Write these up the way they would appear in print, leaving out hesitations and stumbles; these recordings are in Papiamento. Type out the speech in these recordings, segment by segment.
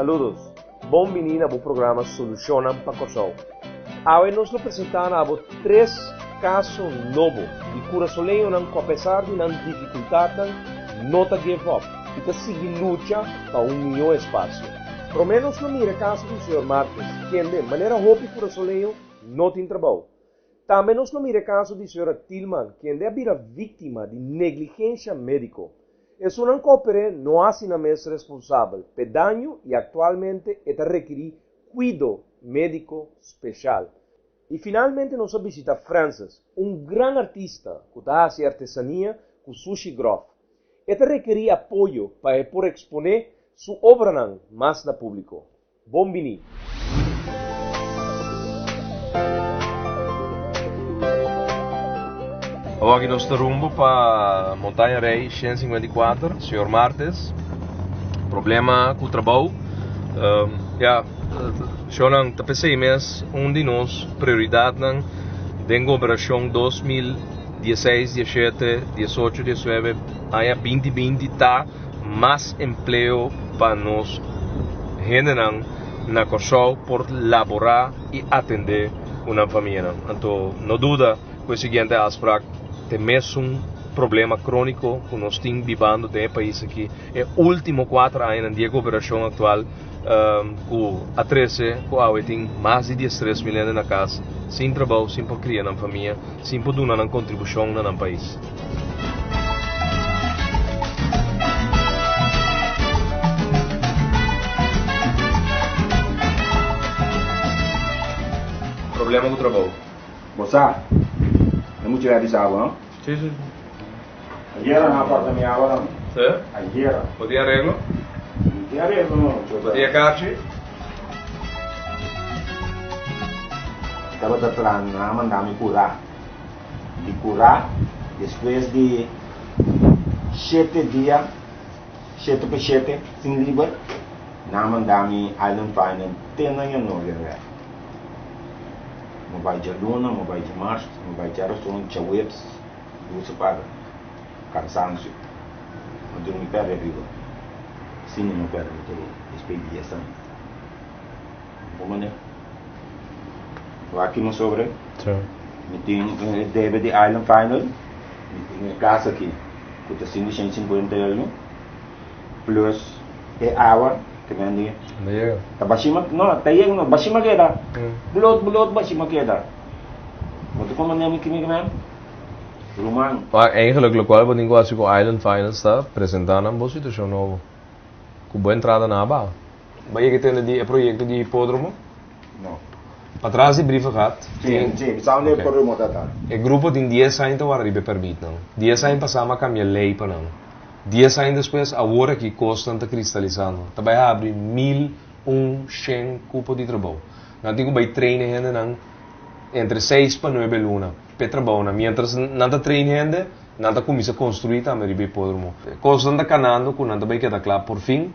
Saludos! Bon bini na bo programa Solushonnan pa Kòrsou. Awe nos lo presentá na abo tres kaso nobo di kurasoleñonan ku apesar di nan difikultatnan no ta give up i ta sigui lucha pa un mihó espasio. Promé nos lo mira e kaso di señor Martes, kende, manera hopi kurasoleño, no tin trabou. Tambe nos lo mira e kaso di señora Tilman, kende a bira víktima di negligensha médiko. Esunnan ku a oper'é no hasi nan mes responsabel p'e daño i aktualmente e ta rekirí kuido médiko speshal. I finalmente nos a bishita Francis, un gran artista ku ta hasi artesania ku sushi gròf. E ta rekerí apoyo pa e por eksponé su obranan mas na públiko. Bon bini! Awor nos ta rumbo pa Montaña Rey 154, señor Martes. Problema ku trabou. Ya, shownan ta p'esei mes un di nos prioridatnan den goberashon 2016, 17, 18, 19, aña 2020 ta mas empleo pa nos hendenan na Kòrsou por laborá i atendé ku nan famianan. Anto no duda ku e siguiente afsprak ta e mesun problema króniko ku nos tin bibando den e pais aki e último kuater añanan di e goberashon aktual ku a trese ku awe tin mas di 13,000 hende na kas sin trabou, sin por kria nan famia, sin por duna nan kontribushon na nan pais. Problema ku trabou. Bo sa, e mucha ya bisa bo, no? Si, si. Ayera nan a corta mi awa nan. Si? Ayera. Bo tin areglo? Mi tin areglo no. Bo tin e karchi? Tabata traha nan a manda mi cura. Di cura despues di shete dia, shete pa shete, sin liber, nan a manda mi Island Final te na Janoria. Mi bai djaluna, mi bai djamars, mi bai djarason, djaweps, lus a paga, kansansio. Mi durmi pèrdè riba, asina mi pèrdè mi tur despedí esnan. Bo manera. Wak ki mi sobre? Mi tin e debe di Island Final, mi tin e kas aki ku ta 550 euro, plus e awa. Te mendi. No yega. Ta bashima, no, ta yega no, bashima keda. Bloot, bloot bashima keda. Bo ta komprende mi kimi men? Ruman. Maar eigenlijk lokual bo tin ku hasi ku Island Finance ta presenta nan bo situashon nobo. Ku bo entrada na a baha. Bo a yega tende di e proyekto di hipódromo? No. Patras di brievengat Sí, tin. sí, mi sa unda e hipódromo ta ta. E grupo tin dies aña ta warda riba e permitnan. Dies aña pasá mi a kambia lei pa nan. Dies aña despues, awor aki kosnan ta kristalisando. Ta bai habri 1100 kupo di trabou. Nan tin ku bai train e hendenan entre seis pa nuebe luna p'e trabounan. Miéntras nan ta train hende, nan ta kuminsá konstruí tambe riba e hipódromo. Kosnan ta kanando ku nan ta bai keda kla por fin,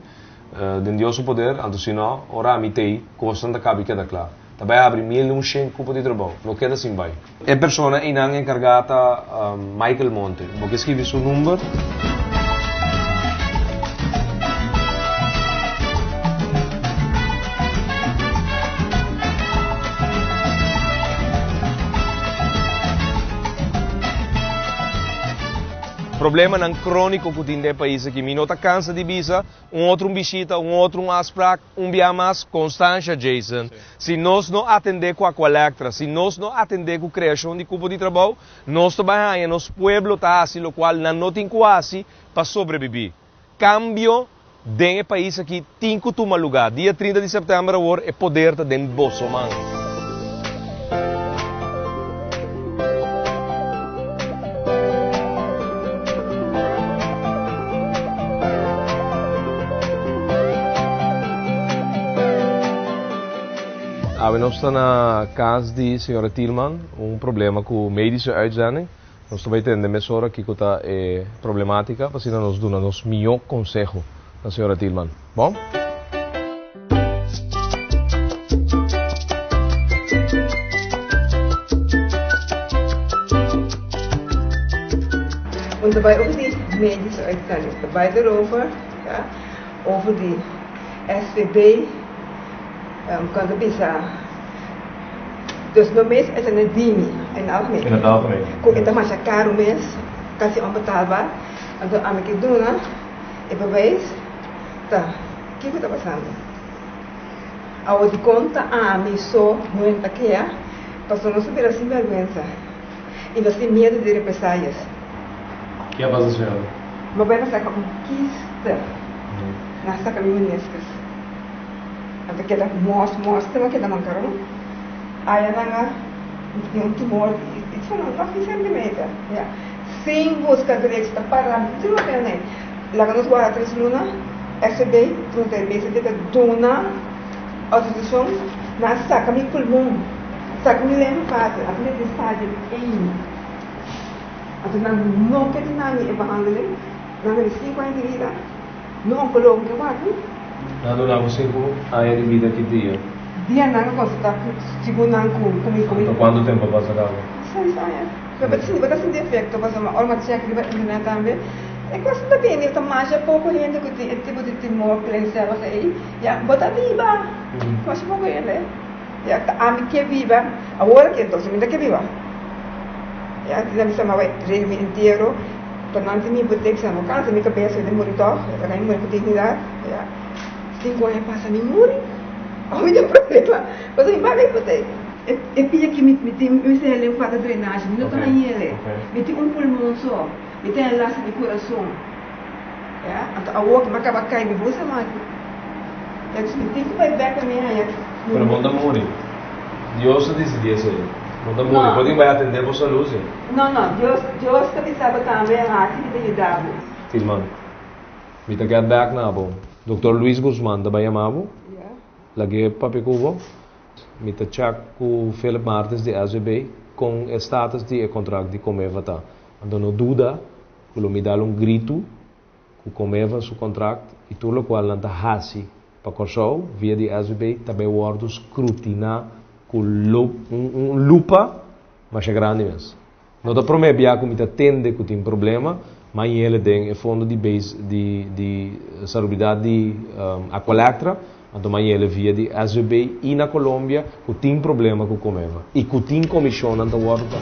den Dios su poder. Anto si no, ora ami t'ei, kosnan ta kabi keda kla. Ta bai habri 1100 kupo di trabou. No keda sin bai. E persona einan enkargá ta Michael Monte. Bo ke skibi su number? Problemanan króniko ku tin den e pais aki. Mi no ta kansa di bisa un otro un bishita, un otro un afsprak. Un bia mas, Constancia Jason, si nos no atendé ku Aqualectra, si nos no atendé ku kreashon di kupo di trabou, nos ta bai haña nos pueblo ta hasi lokual nan no tin ku hasi pa sobrebibí. Kambio den e pais aki tin ku tuma lugá. Dia 30 di sèptèmber awor e poder ta den boso man. Awe nos ta na cas di señora Tielman, un problema cu medische uitzending. Nos ta bay tende mesora kico ta e problematica pa asina nos duna nos miyo conseho na señora Tielman. Bon? Ons ta bai over di medische uitzending. Ta bai erover, ja, over di. SVB, kon ta bisa, dus no mes e ta na dimi in algemeen. In het algemeen. Ku e ta masha karu mes, kasi onbetaalbaar. Anto ami ke duna e bewijs ta kiko ta pasando. Awor dikon ta ami so no ta kea? Pasobra nos ta bira sinbèrgwensa i nos tin miedu di represalias. Ke a pasa señora? Mi bai pa saka un kista na saka mi meniscus. Anto keda mos mos te mi a keda mankaron. Aya nan a tin un tumor di iets van nog geen centimeter. Ya. Sin buska drechi ta para duru den ei. Laga nos wara tres luna, SCB, trunta e BCT ta duna outorisacion na saca mi pulmon, saca mi lengua fácil, a mete stadium één. Anto nan no ke duna mi e behandeling, nan a di sinku aña di bida, no oncologo ke wak mi. Nan a duna bo sinku aña di bida ki dia? Dia nan a constata cu segun nan cu mi. Anto cuanto tempo a pasa caba? Seis aña. Pero bo ta sinti efecto pasobra ora bo a check riba internet tambe e cos ta bini ta masha poco hende cu tin e tipo di tumor kleincellig ey ya bo ta biba masha poco hende ya ta ami ke biba awor aki entonces mi ta ke biba ya tin a bisa mi a bay regla mi entiero pa nan tin mi hipotek si nan no cansa mi cabes mi ta muri toch ya ta mi muri cu dignidad ya cinco aña pasa mi muri awe mi tin problema pasobra mi paga hipotek. E pia ki mi tin mi mester hel falta drenahe, mi no ta hañ'el. Mi tin un pulmon so, mi ta haña lasta di kurason. Ya, anto awor ki mi a kaba kai mi bosa maki. Ya, dus mi tin ku bai bek pa mi haña. Pero bo no ta muri. Dios ta disidí esei. Bo no ta muri. Bo tin bai atendé bo salú si. No, no. Dios, Dios ta bisa bo tambe, hasi mi ta yuda bo. Tilman, mi ta get back na bo. Doktor Luis Guzman ta bai yama bo. Lag'é papia ku bo. Mi ta check ku Philip Martins di SVB kon e status di e kontrakt di Comeva ta. Anto no duda ku lo mi dal un gritu ku Comeva su kontrakt i tur lokual nan ta hasi pa Kòrsou via di SVB ta bai wòrdu skrutina ku un lupa masha grandi mes. No ta promé bia ku mi ta tende ku tin problema, ma yele den e fondo di base di di salubridat di Aqualectra, anto ma yele via di SVB i na Colombia ku tin problema ku Comeva i ku tin komishonnan ta wòrdu pa.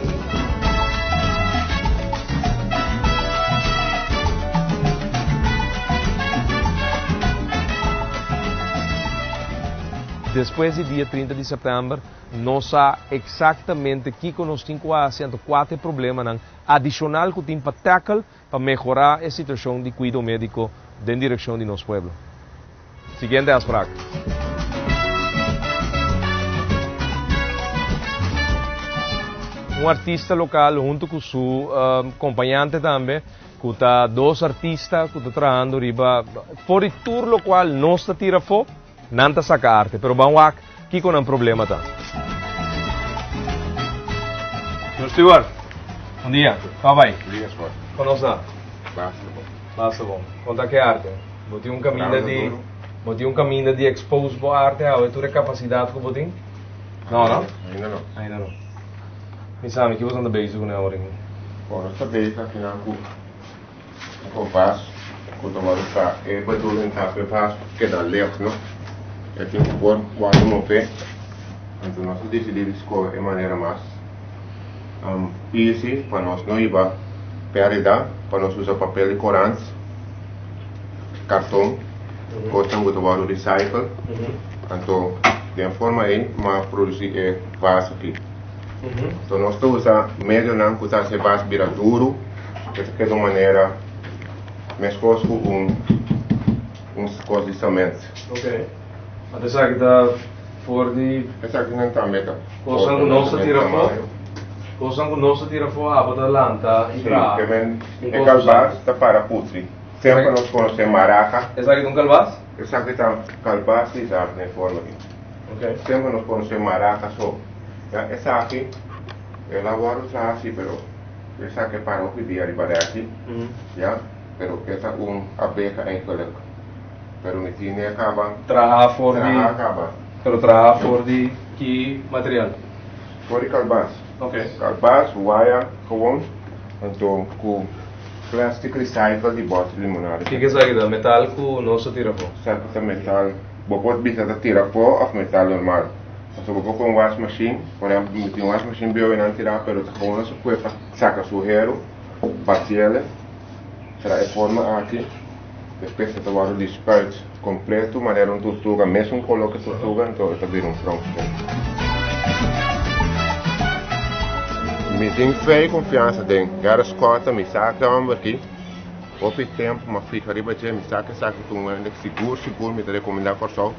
Despues di dia 30 di sèptèmber Nos sa eksaktamente kiko nos tin ku hasi anto kua ta e problemanan adishonal ku tin pa tackle pa mehorá e situashon di kuido médiko den direkshon di nos pueblo. Siguiente afsprak. Un artista lokal huntu ku su kompañante tambe ku ta dos artista ku ta trahando riba for di tur lokual nos ta tira afó. Nan ta saka arte, pero ban wak kiko nan problema ta. Señor Stewart, bon dia. Kaba bai? Bon dia, Sport. Kon nos ta? Basta bon. Basta bon. Kon ta ke arte? Bo tin un kaminda di, bo tin un kaminda di expose bo arte awe, tur e kapasidat ku bo tin? No, no? Ainda no. Ainda no. Mi sa mi ki boso ta bezig kuné awor aki? Bon, nos ta bezig akinan ku. Un kompas ku ta wòrdu usá e bedoeling ta pa e vas keda lek no. E tin ku por wòrdu move. Anto nos a disidí di skohe e manera mas easy pa nos no hiba pèrdida pa nos usa papel di korant, karton, kosnan ku ta wòrdu recycle. Anto den forma ei mi a produsí e vas aki. Anto nos ta usa medionan ku ta hasi e vas bira duru. E ta keda un manera meskos ku un un kos di cement. Ok. Anto esaki ta for di. Esaki nan tambe ta. Kosnan ku nos ta tira afó. Kosnan ku nos ta tira afó abo ta lanta i traha. Si, ke men e kalbas ta para putri. Semper nos konosé maraca. Esaki ta un kalbas? Esaki ta kalbas di zak den forma aki. Ok. Semper nos konosé maraca so. Ya esaki el a wòrdu traha si pero. Esaki e para hopi dia riba rèki, ya, pero e ta un abeha eigenlijk. Pero mi tine a kaba. Traha for di. Traha a kaba. Pero traha for di ki material? For di kalbas. Ok. Kalbas, waya, gewoon, anto ku plastic recycle di bòt di limonada. Kiko esaki ta? Metal ku nos ta tira afó? Esaki ta metal. Bo por bisa ta tira afó òf metal normal. Pasobra bo por ku un wasmashin, por ehèmpel mi tin un wasmashin bieu einan tirá pero ta gewoon su kue pa saka su heru, batiele, traha e forma aki, despues e ta wòrdu di spuit kompleto manera un turtuga, mesun koló ku e turtuga, anto e ta bira un frònspon. Mi tin fe i konfiansa den Gerrit Schotte, mi sa ke hòmber aki. Hopi tempu m'a fija riba dje, mi sa ku esaki ta un hende sigur sigur mi ta rekomendá Kòrsou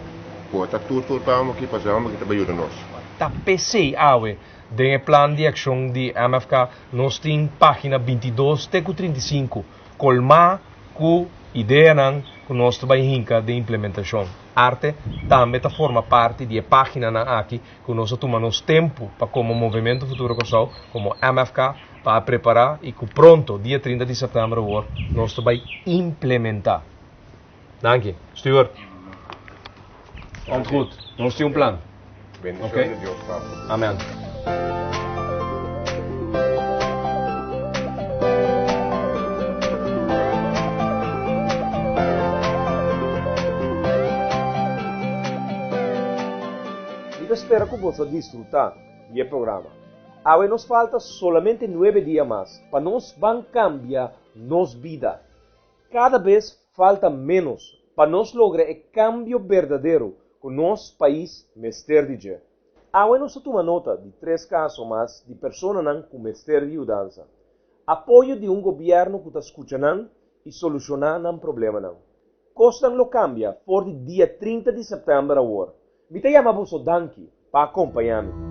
ku ta tur tur pa hòmber aki pasobra e hòmber aki ta bai yuda nos. Ta p'esei awe den e plan di akshon di MFK nos tin página 22 te ku 35 kolmá ku ideanan ku nos ta bai hinka den implementashon. Arte tambe ta forma parti di e páginanan aki ku nos a tuma nos tempu pa komo Movemento Futuro Kòrsou, komo MFK, pa a prepará i ku pronto, dia 30 di sèptèmber awor, nos ta bai implementá. Danki. Stuart. Komt goed. Nos tin un plan. Bendishon Oké? di Dios Papa. Amen. Mi ta spera ku boso a disfrutá di e programa. Awe nos falta solamente nuebe dia mas pa nos ban kambia nos bida. Kada bes falta ménos pa nos logra e kambio berdadero ku nos pais mester di dje. Awe nos ta tuma nota di tres kaso mas di personanan ku mester di yudansa. Apoyo di un gobièrnu ku ta skucha nan i solushoná nan problemanan. Kosnan lo kambia for di dia 30 di sèptèmber awor. Mi ta yama boso danki pa akompañá mi.